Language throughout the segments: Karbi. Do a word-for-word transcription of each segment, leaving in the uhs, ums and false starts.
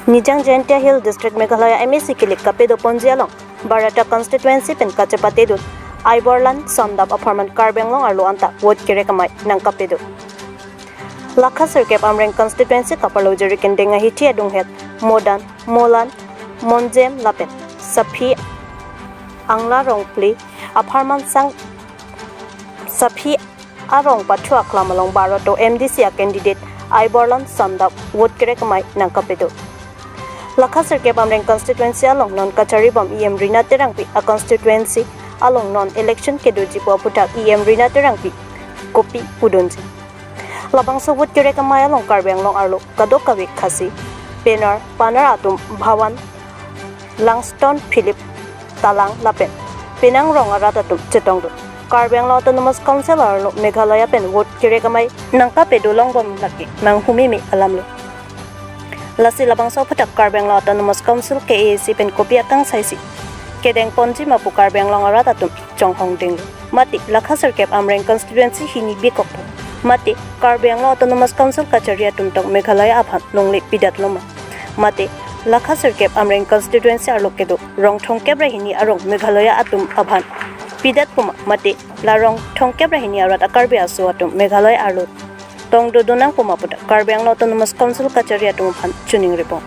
Nijang Jaintia Hill District, Meghalaya M A C kilik kapedo ponji along Barata constituency pen kachepatedun Aiborlan Sondap apharman Karbi Anglong arlo anta vote kerek amei nangkapedo. Lakha sirkep Amreng constituency kaparlo Jirikinding ahithi adunghet Modan, Molan, Monjem lapen Saphi Angla Rongphli apharman sang Saphi arong pathu aklam along Barata M D C a candidate Aiborlan Sondap vote kerek amei nangkapedo. Lakha sirkep Amreng constituency along non kacharibom E M Rina Terangpi a constituency along non election kedoji pu aphuthak E M Rina Terangpi kopi pudunji. Labangso vote kerek amei along Karbi Anglong arlo kadokave Khasi, Penar, Panar atum Bhawan, Langston Philip Talang lapen penang rong arat atum chetongdun. Karbi Anglong Autonomous Council arlo Meghalaya pen vote kerek amei nangkapedo longbom lake nanghumeme alamlo. Lasi labangso aphuthak Karbi Anglong Autonomous Council K A A C pen kopi akangsai si kedeng ponji ma pu Karbi Anglong arat atum chonghongdinglo. Mate lakha sirkep Amreng constituency hini bikokpo. Mate Karbi Anglong Autonomous Council kachari atum tong Meghalaya aphan longle pidatlo ma. Mate lakha sirkep Amreng constituency arlo kedo rong thomkep ra hini arong Meghalaya atum aphan pidatpo ma. Mate la rong thomkep ra hini arat a Karbi aso atum Meghalaya arlo tong dodun nangpo ma pu ta Karbi Anglong Autonomous Council kachari atum aphan chiningripon.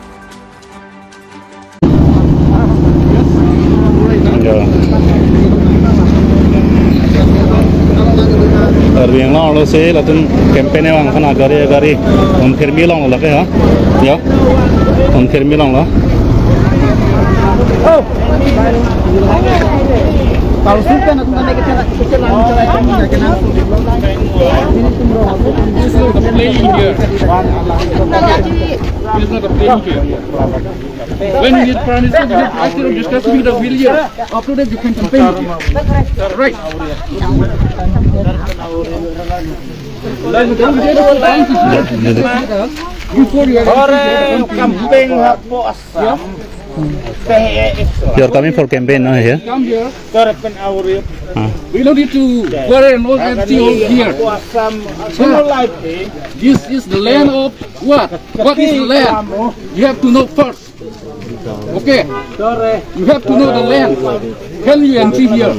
Ya. Karbi Anglong arlo si latum campaign vang aphan agari agari un phirmi longlo lake ha. Ya. Un phirmi longlo. Playing here. It's not a playing here. When you need permission, you need to ask your discuss with the village. After that, you can campaign with him. Right. Before you are campaign hapo Assam. You are coming for campaign, no, here? Come here. Sir, pen auri. Ah. We don't need to worry and all everything all here. Hapo Assam. Sir, this is the land of what? What is the land? You have to know first. Okay. You have to know the land. Can you enter here?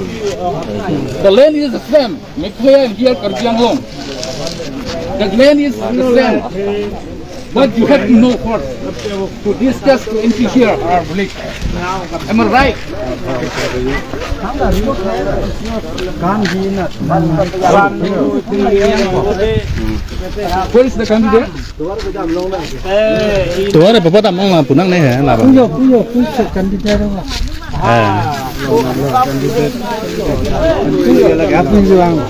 The land is the same. Meghalaya and here Karbi Anglong. The land is the same. But you have to know first to discuss to enter here. Am I right? Where is the candidate? Tuare papa tam ong la punang ne he la ba. Puyo, puyo, puyo candidate ong la. Eh. Puyo lagi apa yang bilang?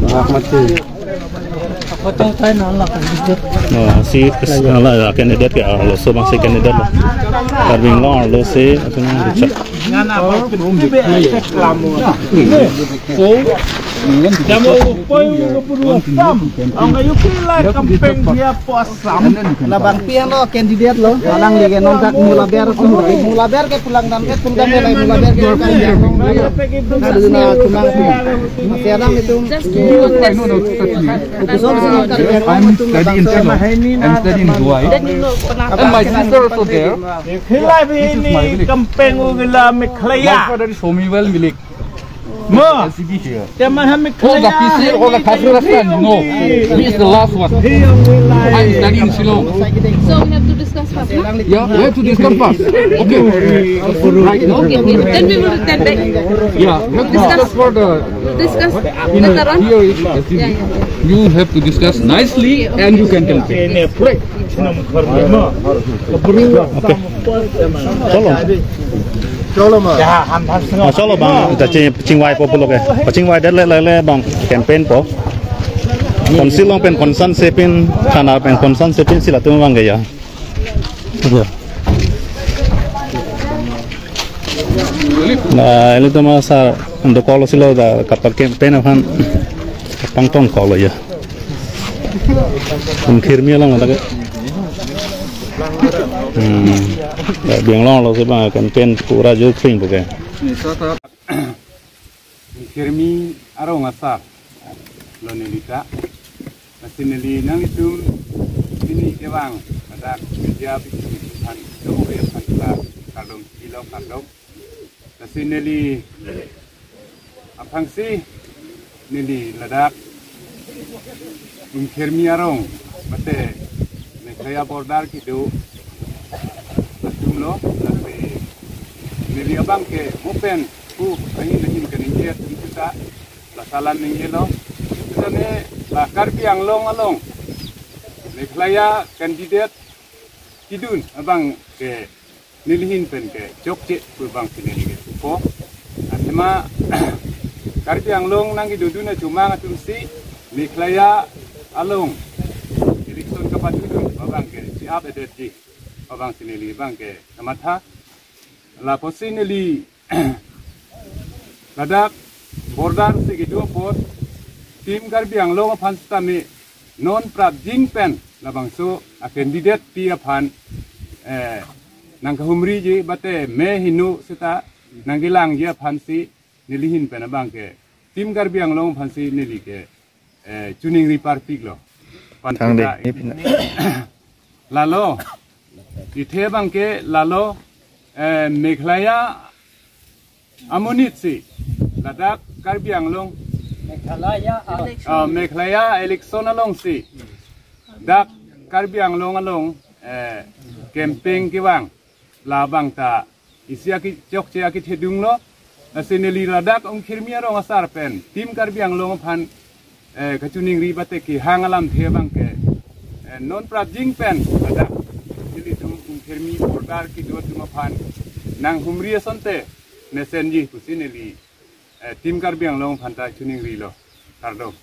Rahmat sih. Photo tayo na la candidate. Oh, si la candidate ke arlo so bang si candidate lo. Karbi Anglong arlo si asin bichak. Ngana ba putih be lamo. So, damo upo yung kapuru Assam. Ang kayo kila campaign dia po Assam. Labang pi lo candidate lo, alang lagi nontak mula ber tu, mula ber ke pulang dam ke pulang dam ke lai mula ber ke kan dia. Nadu na kumang tu. Masih ada itu. Just to understand. I'm studying in Shillong. I'm studying in Dubai. And my sister also there. Hila bini campaign ugila Meghalaya. My father is Somiwel Milik. Mo. L C B here. Tema ha Meghalaya. All the P C, all the Khasi Rasta, no. He is the last one. I'm studying in Shillong. So we have to discuss first, no? Yeah, we have to discuss first. Okay. Right, no? Okay, okay. Then we will return back. Yeah, we have to discuss for the, discuss you know, later on. Here is L C B. Yeah, yeah. You have to discuss nicely and you can campaign. Right. Chalo. Chalo ma. Ah, chalo bang, ta ching, chingvai po pulo ke. Chingvai det le le le bang campaign po. Council along pen concern sepin, thana pen concern sepin si latum vang ke ya. Ya. Na, ilitum asar ando call silo da kapa campaign aphan pangtong call ya. Kum khirmi along ta ke. Hmm. Ya, Karbi Anglong arlo si bang campaign pura jur kring buke. Khirmi arong asar lo neli ta. Lasi neli nanglitum pini kevang pada Dia bikin kan do ya kan la kardom ilo kardom. Lasi neli aphrangsi neli ladak Umkhermi arong mate Meghalaya border kedo atum lo, lasi neli abang ke mo pen pu ahin ahin kaningje atum sita la salam ningjelo. Sita ne la Karbi Anglong along Meghalaya candidate kedun abang ke nelihin pen ke chokche pu abangsi neli ke pupo. Athema Karbi Anglong nangkedodun achomang atumsi Meghalaya along election kapadodun abang ke si-ap edetji abangsi neli abang ke kamatha. Lapusi neli ladak border si kedo apot Team Karbi Anglong aphan sitame non prapjin pen labangso a candidate pi aphan eh, nangkahumriji mate me hinu sita nangkelangji aphansi nelihin pen abang ke Team Karbi Anglong aphansi neli ke eh, choningri parpiklo. Pan Thang sita dei. Lalo ithe abang ke lalo eh, Meghalaya amonit si ladak Karbi Anglong Meghalaya ah, Meghalaya election alongsi dak Karbi Anglong along eh, campaign kevang labang ta isi aki chokche akethedung lo. Lasi neli ladak Umkhermi arong asar pen Team Karbi Anglong aphan eh, kachoningri mate kehang alamthe abang ke eh, non prapjin pen ladak nelitum Umkhermi border kedo atum aphan nanghumri asonte mesenji pusi neli eh, Team Karbi Anglong aphan ta choningrilo. Kardom.